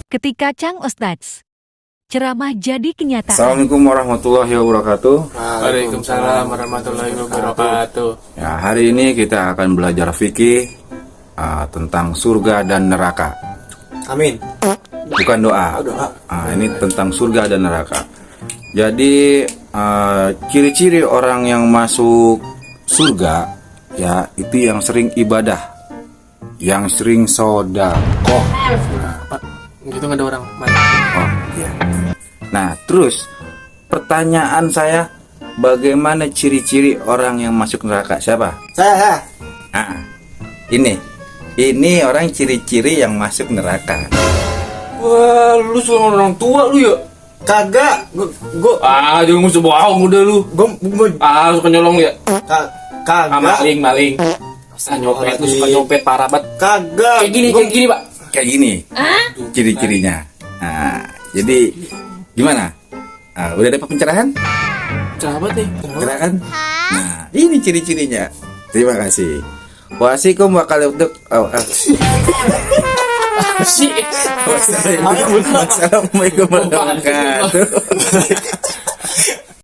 Ketika Cang Ustadz ceramah jadi kenyataan. Assalamualaikum warahmatullahi wabarakatuh. Waalaikumsalam warahmatullahi wabarakatuh. Ya, hari ini kita akan belajar fikih tentang surga dan neraka. Amin. Bukan doa. Doa. Ini tentang surga dan neraka. Jadi ciri-ciri orang yang masuk surga ya itu yang sering ibadah, yang sering sedekah. Gitu nggak ada orang. Mana? Oh iya. Nah terus pertanyaan saya, bagaimana ciri-ciri orang yang masuk neraka? Siapa? Saya. Nah, ini orang ciri-ciri yang masuk neraka. Wah, lu seorang orang tua lu ya? Kagak. Gua Jangan musuh bohong udah lu. gua Suka nyolong ya. kagak. Maling. Nyopet, lu suka nyopet parah banget. Kagak. Kayak gini, Pak. Kayak gini ciri-cirinya. Nah, jadi gimana? Udah dapat pencerahan? Sahabat nih. Pencerahan? Nah, ini ciri-cirinya. Terima kasih. Wasikum wakaluduk. Si. Wassalamualaikum warahmatullahi wabarakatuh.